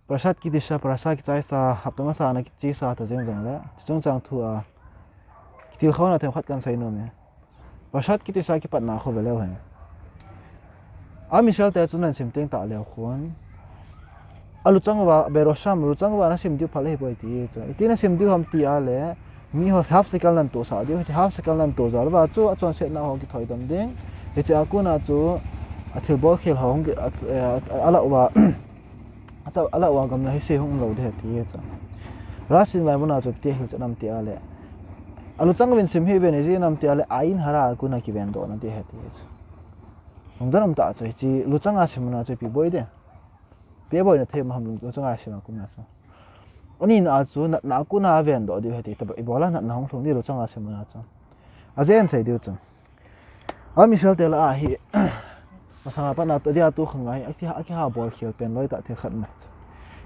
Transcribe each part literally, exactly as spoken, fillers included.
Prasad kitisa, prasad kichaisa, hapta masa na kichaisa ta jeng jong le, chuchung chang thu a, kitilkhouna themkhat kan sei nom e. Prasad kitisa kipatna khu ve leu hen. Am Israel te chu nan sim teng tah leu khun, aluchang uva, berosham, luchang uva na sim diu phal ahi poi ti chu. Iti na sim diu ham ti a le, mi ho half shekel nan tohsah diu, hiche half shekel nan tohsah lou va chu, achonsetna ho kithoi dam ding. Hiche a kona chu, athilbol khel ho hung ki, a, a, a, a la uva, Ata, ala uva gamna hi se hung lou ding ahi ti chu. Rashi lai muna chu tia hilchet nam ti a le, aluchang uvin sim hih uvin, ijeh inem ti a le, ain hara a kona kivendohna ding ahi ti chu. Lungdon um tah chu, hiche luchang a sim muna chu ipi boi ding. Ipi boina thei ham luchang a sim a kona chu. Ani na chu, natna a kona vendoh diu ahi ti, tah ibola natna hung lhung ding luchang a sim muna chu. Ajeh in sei diu chu. Am Israel te lah a hi, masanga pat na toh dia tu khang a hi, aki, akiha bol khel pen loi tah thil khat mai chu.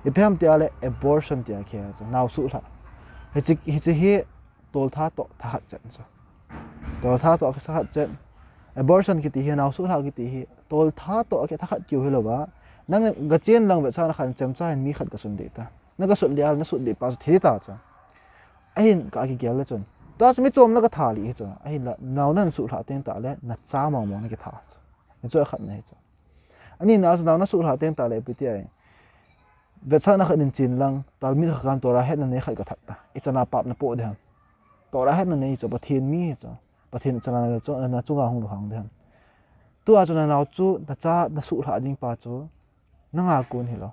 Ipi ham ti a le abortion ti a kihe chu, nao suhlha. Hiche, hiche hi toltha toh thakhat chet chu. Toltha toh thakhat chet. Abortion kiti hi, nao suhlha kiti hi, toltha toh a kithakhat kiu hilou va. Nang gachen lang vetsahna khat chemcha hin mi khat gasun ding ta. Na gasun ding a le, na sut ding pa chu thi ta chu. Ahin ka kigel le chun. Tua chu mi chom na katha lih hi chu. Ahinla, nao nan suhlha teng tah le, nacha mong mong na kitha chu. Hichu akhatna hi chu. Ani na chu nao na suhlha teng tah le, ipi ti ahi. Vetsahna khat in chen lang, talmid khakam Torah hetna nei khat kathat ta. Ichan a pap napoh ding ham. Torah hetna nei chu, Pathen mi hi chu. Pathen chan a na chu, na chunga hung lunghang ding ham. Tua chu na nao chu, nacha, na suhlha ding pa chu. Nanga kon hilou.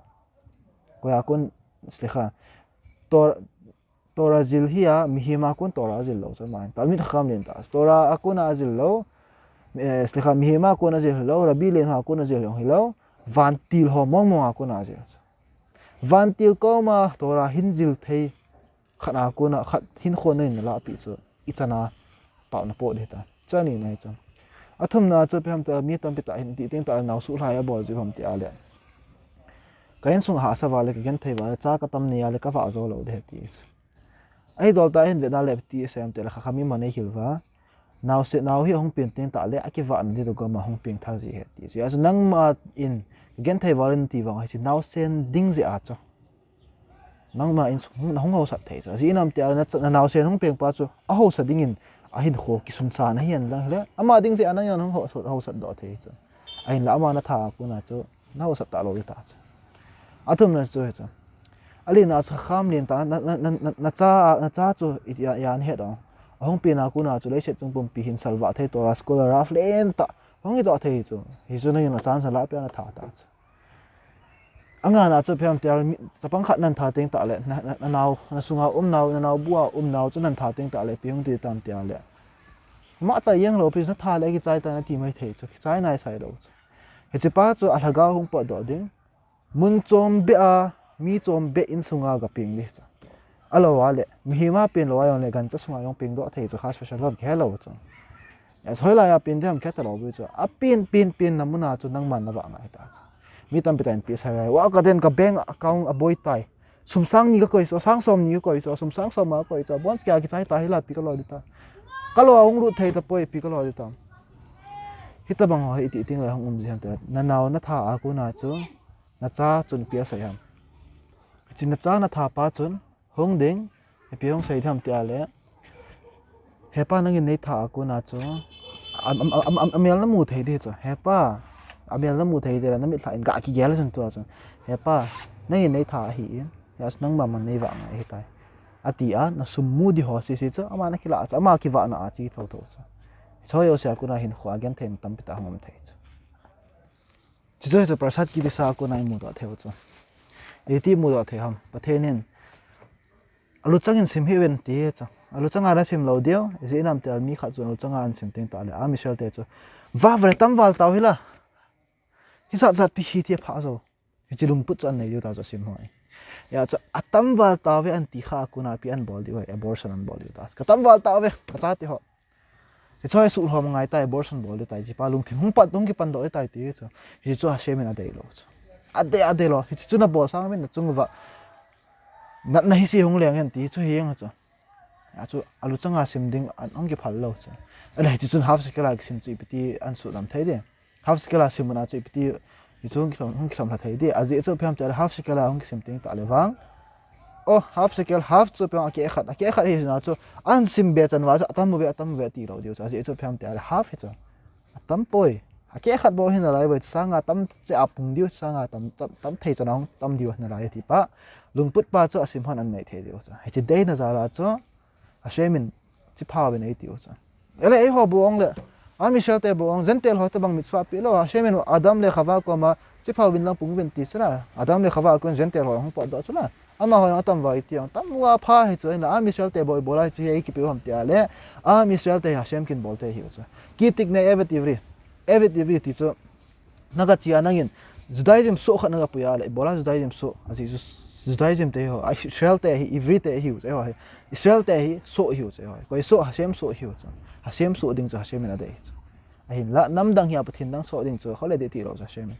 Koia kon, slikha. Tor, Torah jil hi a, mihem a kon Torah jil lou, chu mai. Talmid khakam len ta. Torah a kon a jil lou, eh, slikha mihem a kon a jil hilou, Rabbi len ho a kon a jil hilou, vantil ho mong mong a kon a jil. Vantil koma Torah hin jil thei, khat a kon a, khat hin khon in la pi chu, ichan a pap napoh ding ta. Chu ani na hi chu. Athumna chu ipi ham ti a le mi tampi tah hin ti teng tah le nao suhlha a bol jiu ham ti a le. Ka insung hahsa uva le, ka genthei uva le, cha katam ni a le, kavah jou lou ding ahi ti chu. Ahi dol tah hin vetna le ti sem te le kha kha mi ma nei hil uva. Naosen nao hi ahung pen teng tah le akivahna ding toh gam a hung peng thah ji ahi ti chu. Achu nangma in genthei uva le nati vang hiche naosen ding jeh a chu. Nangma in hung, hung haosat thei chu. Ajeh inem ti a le na, na naosen hung peng pa chu ahaosa ding in ahinkho kisunsa na hihen lang le. Ama ding jeh a nang jong hung haosat, haosat doh thei chu. Ahinla ama na tha a kon a chu. Na haosat talou ding ta chu. Athumna chu hichu. Alina chu kham len ta, na, na, na, na, nacha, nacha chu i, i, i an het ong. Ahung pen a kon a chu leiset chung pumpi hin salvah thei Torah scholar a len tah. Hung hi doh thei chu. Hichu nangin na chance la pia na tha ta chu. Angana chu ipi ham ti a le mi, chapang khat nan tha teng tah le, na, na, na nao, na sunga um nao, na nao bu a um nao chu nan tha teng tah le, ipi hung ti tam ti a le. Ama chai jeng lou pi na tha le kichai ta nati mai thei chu, kichai nai sai lou chu. Hiche pa chu alhagao hung potdoh ding. Mun chom beh a, mi chom beh insunga gapeng ding chu. Alou a le, mihem a pen lou a jong le, gancha sunga jong pengdoh thei chu, kha special lou kihe lou chu. Hichu hoilai a pen ding ham kihe talou bou chu. Apen, pen, pen na mun a chu nangman na vah ngai ta chu. Mi tampi tah in pi sai lai. Wa ka den ka bank account aboi tai. Sum sang ni kakoi chu, sang som ni kakoi chu, sum sang som a kakoi chu. Bon kia kichai ta hi la ipi kalo ding ta. Kalo a hung lut thei tapoi ipi kalo ding ta. Hitabang ho hi iti ting le hung um ji ham ti a. Na nao na tha a kon a chu. Nacha chun ipi asei ham. Hiche nacha na tha pa chun hung ding, ipi hung sei ding ham ti a le. He pa nangin nei tha a kon a chu. Am, am, am, am, amel na mu thei ding chu. He pa, amel na mu thei ding le na mitlha in ga kigel chun tua chun. He pa, nangin nei tha ahi in. Hijeh chun nangma man nei vah ngai ahi tai. Ati a, na sum mu ding ho sese chu, ama na kilah chu, ama kivahna a chu thotho chu. Hiche ho jouse a kon a hinkho a genthei na tampi tah hung um thei chu. Chuche chu prasad kitisa a kon a imu doh thei u chu. Iti imu doh thei ham. Pathen in, aluchang in sim hih uvin ti chu. Aluchang a na sim lou diu, ijeh inem ti a le mi khat chun aluchang a ahin sim teng tah le, Am Israel te chu. Vah vale tam val tau hi la. Hijat jat pi hi ti pha jou. Hiche lungput chu ahin nei diu ta chu asim ho. Hijeh chun atam val tauve ahin ti kha a kon a ipi ahin bol diu ham, abortion ahin bol diu ta. Ka tam val tauve, ka chate ho. Hiche hi suhlhom ngai tai, abortion bol ding tai, hiche pa lungthim hung pan, hung kipan doh ding tai ti chu. Hichu Hashem in adei lou chu. Adei, adei lou. Hichu na bol sang min na chung uva. Natna hi se hung leng hen ti chu hi jeng chu. Achu, aluchang a sim ding, an hung kiphal lou chu. Ahile hiche chun half shekel a kisim chu ipi ti ahin sudam thei ding. Half shekel a sim na chu ipi ti Hichu hung kilhom, hung kilhom lha thei ding. Ajeh chu ipi ham tia le half shekel a hung kisim teng tah le vang. Oh, half shekel, half chu ipi ham, akeh khat, akeh khat hi na chu. Ahin sim be chan uva chu, atam uve, atam uve ti lou diu chu. Ajeh chu ipi ham tia le half hi chu. Atam poi. Akeh khat bou hi nalai uve, sanga tam che a pung diu, sanga tam, tam, tam thei chan a hung tam diu nalai ti pa. Lungput pa chu asim hon anei thei diu chu. Hiche deina jal a chu. Hashem in, chipha uvin eitiu chu. Ele eiho bou le, Am Israel te bou, Gentile ho tabang mitzvah pe lou, Hashem in Adam le Chava koma, chipha uvin lang pung uvin ti chu la. Adam le Chava kon Gentile ho hung potdoh chu la. Amaho jong atam uva iti jong, tam uva pha hi chu, hinla Am Israel te bou ibola hiche hi kipe u ham tia le, Am Israel te hi Hashem kin bol te ahiu chu. Ki tikna Eved Ivri. Eved Ivri ti chu, naga chia nangin, Judaism soh khat naga pui a le, ibola Judaism soh, ajeh chu Judaism te ho, a Israel te hi, Ivri te hiu chu, eiho hi. Israel te hi soh hiu chu, eiho hi. Koi soh, Hashem soh hiu chu. Hashem soh ding chu, Hashem in adei chu. Ahinla, nam dang hi a Pathen dang soh ding chu, kho le dei ti lou chu Hashem in.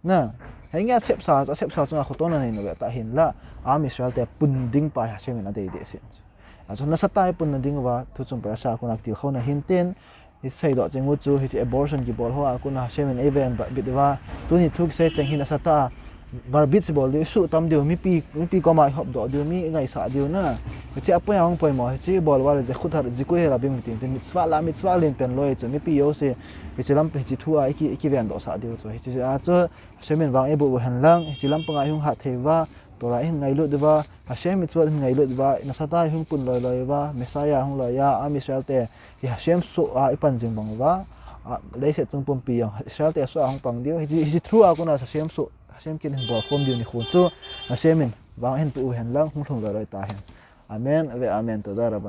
Na, henge asepsa, asepsa chunga khotona nei nave ta hinla, Am Israel te pun ding pa hi Hashem in adei deh sin chu. Achu nasatah a pun na ding uva, thu chung parasha kona kitilkhouna hin tin, Isei doh cheng u chu, hiche abortion kibol ho a kona Hashem in eiven bat bit uva. Tuni thu kisei cheng hin asatah a, bat bit si bol diu, isuh tam diu, mipi, mipi koma ihop doh diu, mi ingaisah diu na. Hiche apoi a hung poimo, hiche ibol uva le zechut hazeh, zikui harabim tin, tin mitzvah la, mitzvah len pen loi chu, mipi jouse, hiche lam, hiche thu a, iki, iki vendoh sah diu chu. Hiche a chu, Hashem in vang eiboh u hen lang, hiche lampang a ihung hat thei uva, Torah ihin ngailut uva, Hashem mitzvot ihin ngailut uva, nasatah a ihung pun loi loi uva, Messiah hung loi a, Am Israel te, hi Hashem soh a ipan jing bang uva, a, leiset chung pumpi jong, Israel te soh a hung pang diu, hiche, hiche through a kona Hashem soh, Hashem kin ihin bol khom diu nikho chu, Hashem in vang eihin pe u hen lang, hung lhung loi loi ta hen. Amen, ve amen, toda rabah.